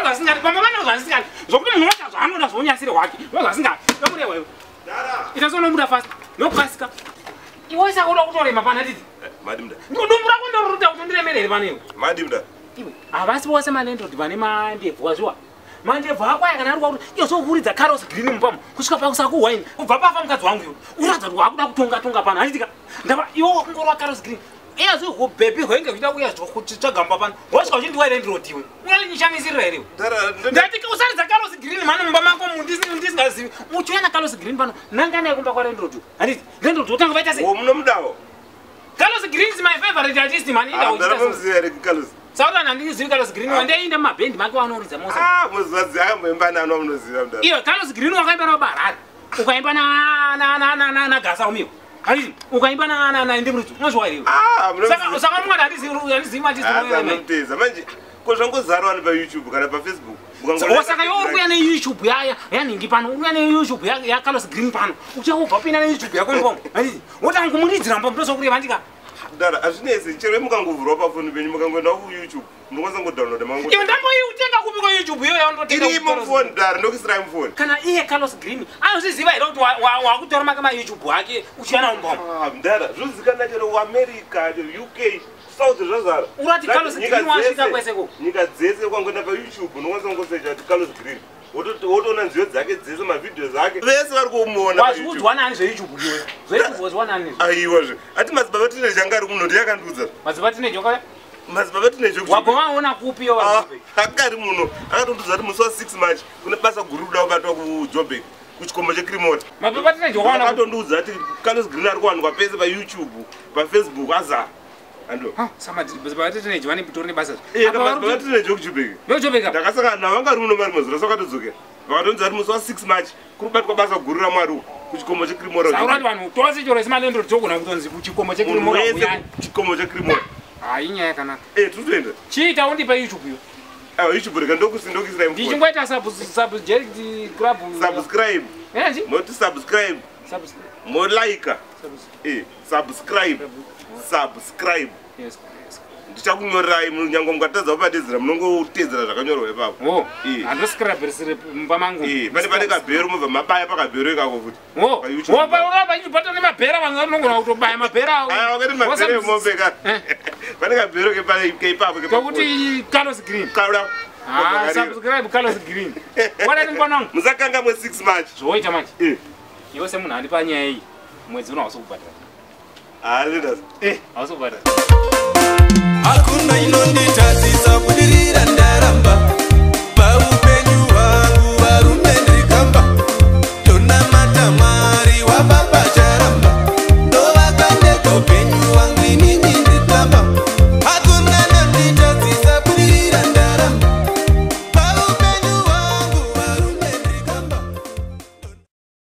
Ndozvasingati pamba pano zvasingati zvokuti munhu wacha zvaanoda zvounyasiri hwake ndozvasingati ndokurewa iwe. Ita sonobuda fast nokukasika. Iwe saka uda kutorema pana titi. Madi mudara. Ndodumbu rako ndorota kuti undiremere here pano iwe. Madi mudara. Iwe havasi vose malandlord vane mandebvu wazviwa. Mandebvu ako aya kana ari kwakuti iyo sokuridza Carlos Green mupamo kusvika pakusakuwaini ubva pafa mukadzi wangu iwe. Uratidza kuti wakuda kutonga tonga pano handitika. Ndava iwe ungorwa Carlos Green. Iya zvihubhebhi hwenge huchida kuuya kutsvaga mumba pano. Wasvika uchindiwa landlord iwe. Unondishamisirira here iwe? Ndati usaridza Carlos Green mhani mumba mako mundisingazivi. Uchiuya naCarlos Green pano nanga naye kumba kwalandlord. Handiti landlord wotanga vaita sei? Wo munomudawo. Carlos Green is my favorite artist mhani inda Mudara uchiita. munomuziva here Carlos? Sauta handizivi Carlos Green wandaenda mumabhendi make wanoridza mose. Ah, muziva akamboimba nani wamunoziva mudara. Iwe Carlos Green wakaimba naBarari. Ukaimba na na na na na na Gasa umiwa. Handiti ukaimba na na na Ndimuridzo. Unozwa here iwe? Ah, Saka munomuziva. saka mwana handizivi artist Ah, wewe. munomuteza. Manje ko zvangozarawo ni paYouTube kana paFacebook. Mukangoona- Saka iwe uri kuuya neYouTube yaya yanhingi pano uri kuuya neYouTube ya Carlos Green pano uchaubva pinda neYouTube yako ipomo handiti wotanga kumuridzira mbo ndozokureva handika. Mudara hazvinetsi chero mukangovhurwa pafoni penyu mukangoenda kuYouTube munokwanisa kungodownloada mango. Iwe ndamboiutenga kupi kwaYouTube iyoyo yaundotenga Irimo kuCarlos mufoni mudara ndokuisirai mufoni. Kana iye Carlos Green anozviziva here kuti wakutora make maYouTube ake uchiya nawo mbomo? Ah, mudara zvozikanwa chero kuAmerica chero UK South zvazara. Urati Carlos Nyika Green wasvika dzese- kwese ko? Nyika dzese ukangoenda paYouTube unokwanisa kungosecha kuti Carlos Green. Wotoona nziyo dzake dzese mavidhios ake. Vese vari kumuona paYouTube. Wazviudzwa nani zveYouTube iwe? ZveYouTube wazviwa nani izvo? Aiwa zve. Ati madzibaba Teenage anga ari muno ndiye akandiudza. Madzibaba Teenage wakauya? Madzibaba Teenage wekuti- Wagovaona kupi iwe Ah, wazvipe? anga ari muno akatondiudza kuti musi wa6 March kune basa guru kuda kubatwa kuJoburg kuchikomo cheCremora. Madzibaba Teenage wakaona kupi? Akatondiudza kuti Carlos Green ari kuwanikwa pese paYouTube, paFacebook azara. Ando. Ha, samadzibaba Teenage vane pitori nebasa. Eh, Apa vari madzibaba kuti- Teenage wekuJoburg. VekuJoburg apa? Ndakasangana navo vanga vari muno mari mazuva sakatodzokera. Vakatondiudza kuti musi wa6 March kuri kubatwa basa guru raMwari uku kuchikomo cheCremora. Saura kuti vanhu tose chero semalandlord togona kutonzi kuchikomo Munhu cheCremora wese uyani. kuchikomo cheCremora. Ha, inyaya yakanaka. Eh, tiri kutoenda. Chiita undipa YouTube iwe. Ah, YouTube rega ndokuisirai mufoni. Ndichingoita subject club. Subscribe. Eh, chi? Moti subscribe, molike. Eh, subscribe. Subscribe. Yes. Yes. Ndichakunyorerai nyange mukatadza kubatedzera munongotedzera zvakanyorwa ipapo. Oh, Eh. handoscriberisire mumba mangu. Eh, pane kabhero mobva mabaya pakabhero ikako futi. Oh, PaYouTube. oh, pa YouTube patone mabhera vanhu vanogona kutobaya mabhera. Aya wakati mabhero emombe ka. Eh. Pane kabhero keipapo kepa. Tokuti Carlos Green. Kaura. Ah, subscribe Carlos Green. Wadati mukwana wangu. Musakanga mwe 6 March. Zvoita manje. Eh. Iwe semunhu andipa nyaya iyi. Mwedzi uno hausi kubhadhara. Ah, leaders. Eh, hausi kubhadhara. Hakuna inonditadzisa budirira.